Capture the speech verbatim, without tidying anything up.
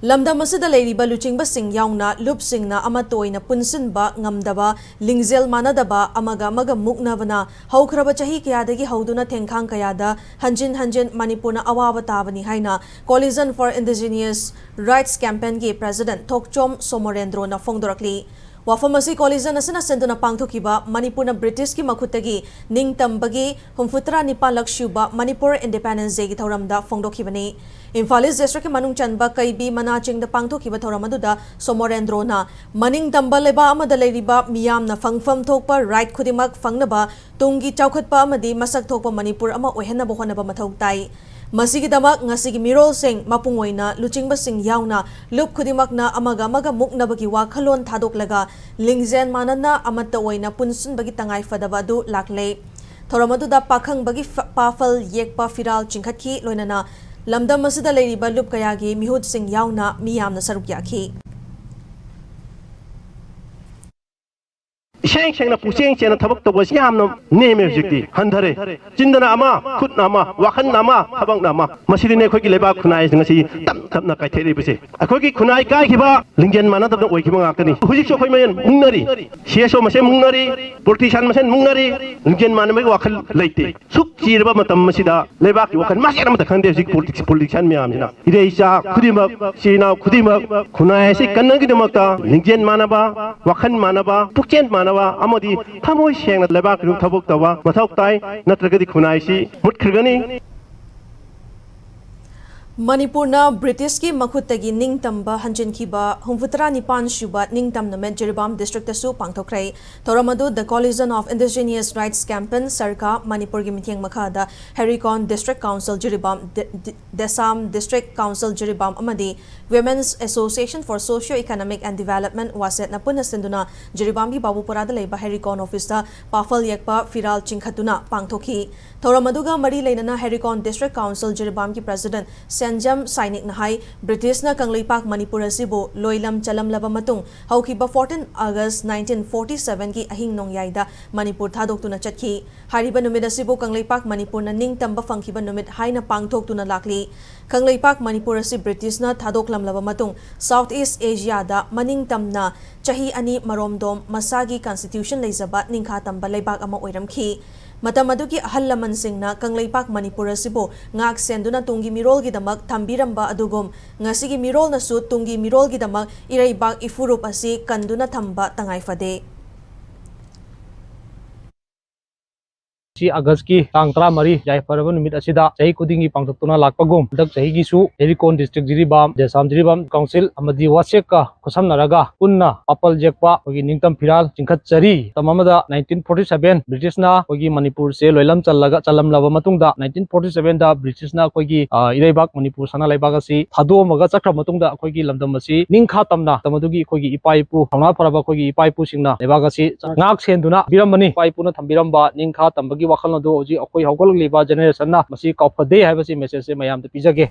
ꯂꯝꯗꯝ ꯑꯁꯤꯗ ꯂꯩꯔꯤꯕ ꯂꯨꯆꯤꯡꯕꯁꯤꯡ ꯌꯥꯎꯅ ꯂꯨꯞꯁꯤꯡꯅ ꯑꯃꯠꯇ ꯑꯣꯏꯅ ꯄꯨꯟꯁꯤꯟꯕ ꯉꯝꯗꯕ, ꯂꯤꯡꯖꯦꯜ ꯃꯥꯟꯅꯗꯕ, ꯑꯃꯒ ꯑꯃꯒ ꯃꯨꯛꯅꯕꯅ ꯍꯧꯈ꯭ꯔꯕ ꯆꯍꯤ ꯀꯌꯥꯗꯒꯤ ꯍꯧꯗꯨꯅ ꯊꯦꯡꯈꯥꯡ ꯀꯌꯥꯗ ꯍꯟꯖꯤꯟ ꯍꯟꯖꯤꯟ ꯃꯅꯤꯄꯨꯔꯅ ꯑꯋꯥꯕ ꯇꯥꯕꯅꯤ ꯍꯥꯏꯅ Coalition for Indigenous Rights Campaignꯒꯤ President ꯊꯣꯛꯆꯣꯝ ꯁꯣꯃꯣꯔꯦꯟꯗ꯭ꯔꯣꯅ ꯐꯣꯡꯗꯣꯔꯛꯂꯤ꯫ ꯋꯥꯐꯝ ꯑꯁꯤ Coalition ꯑꯁꯤꯅ ꯁꯤꯟꯗꯨꯅ ꯄꯥꯡꯊꯣꯛꯈꯤꯕ ꯃꯅꯤꯄꯨꯔꯅ ꯕ꯭ꯔꯤꯇꯤꯁꯀꯤ ꯃꯈꯨꯠꯇꯒꯤ ꯅꯤꯡꯇꯝꯕꯒꯤ ꯍꯨꯝꯐꯨꯇꯔꯥ ꯅꯤꯄꯥꯜꯂꯛ ꯁꯨꯕ ꯃꯅꯤꯄꯨꯔ Independence Dayꯒꯤ ꯊꯧꯔꯝꯗ ꯐꯣꯡꯗꯣꯛꯈꯤꯕꯅꯤ꯫ ꯏꯝꯐꯥꯜ ꯏꯁ ꯗꯤꯁꯇ꯭ꯔꯤꯛꯀꯤ ꯃꯅꯨꯡ ꯆꯟꯕ ꯀꯩꯕꯤ ꯃꯅꯥ ꯆꯤꯡꯗ ꯄꯥꯡꯊꯣꯛꯈꯤꯕ ꯊꯧꯔꯝ ꯑꯗꯨꯗ ꯁꯣꯃꯣꯔꯦꯟꯗ꯭ꯔꯣꯅ ꯃꯅꯤꯡ ꯇꯝꯕ ꯂꯩꯕꯥꯛ ꯑꯃꯗ ꯂꯩꯔꯤꯕ ꯃꯤꯌꯥꯝꯅ ꯐꯪꯐꯝ ꯊꯣꯛꯄ right ꯈꯨꯗꯤꯡꯃꯛ ꯐꯪꯅꯕ, ꯇꯨꯡꯒꯤ ꯆꯥꯎꯈꯠꯄ ꯑꯃꯗꯤ ꯃꯁꯛ ꯊꯣꯛꯄ ꯃꯅꯤꯄꯨꯔ ꯑꯃ ꯑꯣꯏꯍꯟꯅꯕ ꯍꯣꯠꯅꯕ ꯃꯊꯧ ꯇꯥꯏ꯫ ꯃꯁꯤꯒꯤꯗꯃꯛ ꯉꯁꯤꯒꯤ ꯃꯤꯔꯣꯜꯁꯤꯡ, ꯃꯄꯨꯡ ꯑꯣꯏꯅ ꯂꯨꯆꯤꯡꯕꯁꯤꯡ ꯌꯥꯎꯅ ꯂꯨꯞ ꯈꯨꯗꯤꯡꯃꯛꯅ ꯑꯃꯒ ꯑꯃꯒ ꯃꯨꯛꯅꯕꯒꯤ ꯋꯥꯈꯜꯂꯣꯟ ꯊꯥꯗꯣꯛꯂꯒ ꯂꯤꯡꯖꯦꯜ ꯃꯥꯟꯅꯅ ꯑꯃꯠꯇ ꯑꯣꯏꯅ ꯄꯨꯟꯁꯤꯟꯕꯒꯤ ꯇꯉꯥꯏ ꯐꯗꯕ ꯑꯗꯨ ꯂꯥꯛꯂꯦ꯫ ꯊꯧꯔꯝ ꯑꯗꯨꯗ ꯄꯥꯈꯪꯕꯒꯤ ꯐ-, ꯄꯥꯐꯜ ꯌꯦꯛꯄ ꯐꯤꯔꯥꯜ ꯆꯤꯡꯈꯠꯈꯤ, ꯂꯣꯏꯅꯅ ꯂꯝꯗꯝ ꯑꯁꯤꯗ ꯂꯩꯔꯤꯕ ꯂꯨꯞ ꯀꯌꯥꯒꯤ ꯃꯤꯍꯨꯠꯁꯤꯡ ꯌꯥꯎꯅ ꯃꯤ ꯌꯥꯝꯅ ꯁꯔꯨꯛ ꯌꯥꯈꯤ꯫ ꯏꯁꯦꯡ ꯁꯦꯡꯅ ꯄꯨꯛꯆꯦꯡ ꯆꯦꯟꯅ ꯊꯕꯛ ꯇꯧꯕꯁꯤ ꯌꯥꯝꯅ ꯅꯦꯝꯃꯦ ꯍꯧꯖꯤꯛꯇꯤ, ꯍꯟꯊꯔꯦ꯫ ꯆꯤꯟꯗꯅ ꯑꯃ, ꯈꯨꯠꯅ ꯑꯃ, ꯋꯥꯈꯜꯅ ꯑꯃ, ꯊꯕꯛꯅ ꯑꯃ꯫ ꯃꯁꯤꯗꯤꯅꯦ ꯑꯩꯈꯣꯏꯒꯤ ꯂꯩꯕꯥꯛ ꯈꯨꯟꯅꯥꯏ ꯑꯁꯤ ꯉꯁꯤ ꯇꯞ ꯇꯞꯅ ꯀꯥꯏꯊꯔꯛꯏꯕꯁꯦ꯫ ꯑꯩꯈꯣꯏꯒꯤ ꯈꯨꯟꯅꯥꯏ ꯀꯥꯏꯈꯤꯕ ꯂꯤꯡꯖꯦꯜ ꯃꯥꯟꯅꯗꯕꯅ ꯑꯣꯏꯈꯤꯕ ꯉꯥꯛꯇꯅꯤ꯫ ꯍꯧꯖꯤꯛꯁꯨ ꯑꯩꯈꯣꯏ ꯃꯌꯥꯝ ꯃꯨꯛꯅꯔꯤ, ꯁꯤ ꯑꯦꯁ ꯑꯣ ꯃꯁꯦꯟ ꯃꯨꯛꯅꯔꯤ, ꯄꯣꯂꯤꯇꯤꯁꯤꯌꯥꯟ ꯃꯁꯦꯟ ꯃꯨꯛꯅꯔꯤ, ꯂꯤꯡꯖꯦꯜ ꯃꯥꯟꯅꯕꯒꯤ ꯋꯥꯈꯜ ꯂꯩꯇꯦ꯫ ꯁꯨꯛ ꯆꯤꯔꯕ ꯃꯇꯝ ꯑꯁꯤꯗ ꯂꯩꯕꯥꯛꯀꯤ ꯋꯥꯈꯜ ꯃꯆꯦꯠ ꯑꯃꯠꯇ ꯈꯪꯗꯦ ꯍꯧꯖꯤꯛ ꯄꯣꯂꯤꯇꯤꯛꯁ, ꯄꯣꯂꯤꯇꯤꯁꯤꯌꯥꯟ ꯃꯌꯥꯝꯁꯤꯅ꯫ ꯏꯔꯩ ꯏꯆꯥ ꯈꯨꯗꯤꯡꯃꯛ, ꯏꯆꯤꯜ ꯏꯅꯥꯎ ꯈꯨꯗꯤꯡꯃꯛ ꯈꯨꯟꯅꯥꯏ ꯑꯁꯤ ꯀꯟꯅꯕꯒꯤꯗꯃꯛꯇ ꯂꯤꯡꯖꯦꯜ ꯃꯥꯟꯅꯕ, ꯋꯥꯈꯜ ꯃꯥꯟꯅꯕ, ꯄꯨꯛꯆꯦꯜ ꯃꯥꯟꯅꯕ ꯑꯃꯗꯤ ꯊꯃꯣꯏ ꯁꯦꯡꯅ ꯂꯩꯕꯥꯛꯀꯤꯗꯃꯛ ꯊꯕꯛ ꯇꯧꯕ ꯃꯊꯧ ꯇꯥꯏ꯫ ꯅꯠꯇ꯭ꯔꯒꯗꯤ ꯈꯨꯟꯅꯥꯏꯁꯤ ꯃꯨꯠꯈ꯭ꯔꯒꯅꯤ꯫ ꯃꯅꯤꯄꯨꯔꯅ ꯕ꯭ꯔꯤꯇꯤꯁꯀꯤ ꯃꯈꯨꯠꯇꯒꯤ ꯅꯤꯡꯇꯝꯕ ꯍꯟꯖꯤꯟꯈꯤꯕ ꯍꯨꯝꯐꯨꯇꯔꯥ ꯅꯤꯄꯥꯟ ꯁꯨꯕ ꯅꯤꯡꯇꯝ ꯅꯨꯃꯤꯠ ꯖꯤꯔꯤꯕꯥꯝ ꯗꯤꯁꯇ꯭ꯔꯤꯛꯇꯁꯨ ꯄꯥꯡꯊꯣꯛꯈ꯭ꯔꯦ꯫ ꯊꯧꯔꯝ ꯑꯗꯨ The Coalition of Indigenous Rights Campaign, ꯁꯔꯀꯥ, ꯃꯅꯤꯄꯨꯔꯒꯤ ꯃꯤꯠꯌꯦꯡ ꯃꯈꯥꯗ ꯍꯦꯔꯤꯀꯣꯟ ꯗꯤꯁꯇ꯭ꯔꯤꯛ ꯀꯥꯎꯟꯁꯤꯜ ꯖꯤꯔꯤꯕꯥꯝ, ꯗꯦ-, ꯗꯦ-, ꯗꯦꯁꯥꯝ ꯗꯤꯁꯇ꯭ꯔꯤꯛ ꯀꯥꯎꯟꯁꯤꯜ ꯖꯤꯔꯤꯕꯥꯝ ꯑꯃꯗꯤ Women's Association for Socio Economic and Development, ꯋꯥꯁꯦꯠꯅ ꯄꯨꯟꯅ ꯁꯤꯟꯗꯨꯅ ꯖꯤꯔꯤꯕꯥꯝꯒꯤ ꯕꯥꯕꯨꯄꯨꯔꯥꯗ ꯂꯩꯕ ꯍꯦꯔꯤꯀꯣꯟ ꯑꯣꯐꯤꯁꯇ ꯄꯥꯐꯜ ꯌꯦꯛꯄ ꯐꯤꯔꯥꯜ ꯆꯤꯡꯈꯠꯇꯨꯅ ꯄꯥꯡꯊꯣꯛꯈꯤ꯫ ꯊꯧꯔꯝ ꯑꯗꯨꯒ ꯃꯔꯤ ꯂꯩꯅꯅ ꯍꯦꯔꯤꯀꯣꯟ ꯗꯤꯁꯇ꯭ꯔꯤꯛ ꯀꯥꯎꯟꯁꯤꯜ ꯖꯤꯔꯤꯕꯥꯝꯒꯤ ꯄ꯭ꯔꯦꯁꯤꯗꯦꯟꯠ ꯁꯦꯟ ꯄꯟꯖꯝ ꯁꯥꯏꯅꯤꯛꯅ ꯍꯥꯏ, ꯕ꯭ꯔꯤꯇꯤꯁꯅ ꯀꯪꯂꯩꯄꯥꯛ ꯃꯅꯤꯄꯨꯔ ꯑꯁꯤꯕꯨ ꯂꯣꯏꯂꯝ ꯆꯂꯝꯂꯕ ꯃꯇꯨꯡ, ꯍꯧꯈꯤꯕ fourteen August nineteen forty seven ꯒꯤ ꯑꯍꯤꯡ ꯅꯣꯡꯌꯥꯏꯗ ꯃꯅꯤꯄꯨꯔ ꯊꯥꯗꯣꯛꯇꯨꯅ ꯆꯠꯈꯤ꯫ ꯍꯥꯏꯔꯤꯕ ꯅꯨꯃꯤꯠ ꯑꯁꯤꯕꯨ ꯀꯪꯂꯩꯄꯥꯛ ꯃꯅꯤꯄꯨꯔꯅ ꯅꯤꯡꯇꯝꯕ ꯐꯪꯈꯤꯕ ꯅꯨꯃꯤꯠ ꯍꯥꯏꯅ ꯄꯥꯡꯊꯣꯛꯇꯨꯅ ꯂꯥꯛꯂꯤ꯫ ꯀꯪꯂꯩꯄꯥꯛ ꯃꯅꯤꯄꯨꯔ ꯑꯁꯤ ꯕ꯭ꯔꯤꯇꯤꯁꯅ ꯊꯥꯗꯣꯛꯂꯝꯂꯕ ꯃꯇꯨꯡ, South East Asia ꯗ ꯃꯅꯤꯡ ꯇꯝꯅ ꯆꯍꯤ ꯑꯅꯤ ꯃꯔꯣꯝꯗꯣꯝ ꯃꯁꯥꯒꯤ constitution ꯂꯩꯖꯕ ꯅꯤꯡꯈꯥ ꯇꯝꯕ ꯂꯩꯕꯥꯛ ꯑꯃ ꯑꯣꯏꯔꯝꯈꯤ꯫ ꯃꯇꯝ ꯑꯗꯨꯒꯤ ꯑꯍꯜ ꯂꯃꯟꯁꯤꯡꯅ ꯀꯪꯂꯩꯄꯥꯛ ꯃꯅꯤꯄꯨꯔ ꯑꯁꯤꯕꯨ ꯉꯥꯛ ꯁꯦꯟꯗꯨꯅ ꯇꯨꯡꯒꯤ ꯃꯤꯔꯣꯜꯒꯤꯗꯃꯛ ꯊꯝꯕꯤꯔꯝꯕ ꯑꯗꯨꯒꯨꯝ, ꯉꯁꯤꯒꯤ ꯃꯤꯔꯣꯜꯅꯁꯨ ꯇꯨꯡꯒꯤ ꯃꯤꯔꯣꯜꯒꯤꯗꯃꯛ ꯏꯔꯩꯕꯥꯛ ꯏꯐꯨꯔꯨꯞ ꯑꯁꯤ ꯀꯟꯗꯨꯅ ꯊꯝꯕ ꯇꯉꯥꯏ ꯐꯗꯦ꯫ ꯁꯤ ꯑꯥꯒꯁꯀꯤ ꯇꯥꯡ ꯇꯔꯥꯃꯔꯤ ꯌꯥꯏꯐꯔꯕ ꯅꯨꯃꯤꯠ ꯑꯁꯤꯗ ꯆꯍꯤ ꯈꯨꯗꯤꯡꯒꯤ ꯄꯥꯡꯊꯣꯛꯇꯨꯅ ꯂꯥꯛꯄꯒꯨꯝ, ꯍꯟꯗꯛ ꯆꯍꯤꯒꯤꯁꯨ ꯍꯦꯔꯤꯀꯣꯟ ꯗꯤꯁꯇ꯭ꯔꯤꯛ ꯖꯤꯔꯤꯕꯥꯝ, ꯖꯦꯁꯥꯝ ꯖꯤꯔꯤꯕꯥꯝ ꯀꯥꯎꯟꯁꯤꯜ ꯑꯃꯗꯤ ꯋꯥꯁꯦꯛꯀ ꯈꯨꯠꯁꯝꯅꯔꯒ ꯄꯨꯟꯅ ꯄꯥꯄꯜ ꯌꯦꯛꯄ ꯑꯩꯈꯣꯏꯒꯤ ꯅꯤꯡꯇꯝ ꯐꯤꯔꯥꯜ ꯆꯤꯡꯈꯠꯆꯔꯤ꯫ ꯃꯇꯝ ꯑꯃꯗ nineteen forty seven ꯕ꯭ꯔꯤꯇꯤꯁꯅ ꯑꯩꯈꯣꯏꯒꯤ ꯃꯅꯤꯄꯨꯔꯁꯦ ꯂꯣꯏꯂꯝ ꯆꯜꯂꯒ, ꯆꯜꯂꯝꯂꯕ ꯃꯇꯨꯡꯗ, nineteen forty seven ꯗ ꯕ꯭ꯔꯤꯇꯤꯁꯅ ꯑꯩꯈꯣꯏꯒꯤ, ꯑ, ꯏꯔꯩꯕꯥꯛ ꯃꯅꯤꯄꯨꯔ ꯁꯅꯥ ꯂꯩꯕꯥꯛ ꯑꯁꯤ ꯊꯥꯗꯣꯛꯑꯝꯃꯒ ꯆꯠꯈ꯭ꯔ ꯃꯇꯨꯡꯗ, ꯑꯩꯈꯣꯏꯒꯤ ꯂꯝꯗꯝ ꯑꯁꯤ ꯅꯤꯡꯈꯥ ꯇꯝꯅ, ꯃꯇꯝ ꯑꯗꯨꯒꯤ ꯑꯩꯈꯣꯏꯒꯤ ꯏꯄꯥ ꯏꯄꯨ, ꯊꯧꯅꯥ ꯐꯔꯕ ꯑꯩꯈꯣꯏꯒꯤ ꯏꯄꯥ ꯏꯄꯨꯁꯤꯡꯅ ꯂꯩꯕꯥꯛ ꯑꯁꯤ ꯉꯥꯛ ꯁꯦꯟꯗꯨꯅ ꯄꯤꯔꯝꯕꯅꯤ꯫ ꯏꯄꯥ ꯏꯄꯨꯅ ꯊꯝꯕꯤꯔꯝꯕ ꯅꯤꯡꯈꯥ ꯇꯝꯕꯒꯤ ꯋꯥꯈꯜꯂꯣꯟ ꯑꯗꯨ ꯍꯧꯖꯤꯛ ꯑꯩꯈꯣꯏ ꯍꯧꯒꯠꯂꯛꯂꯤꯕ ꯖꯦꯅꯦꯔꯦꯁꯟꯅ ꯃꯁꯤ ꯀꯥꯎꯐꯗꯦ ꯍꯥꯏꯕꯁꯤ ꯃꯦꯁꯦꯖꯁꯦ ꯃꯌꯥꯝꯗ ꯄꯤꯖꯒꯦ꯫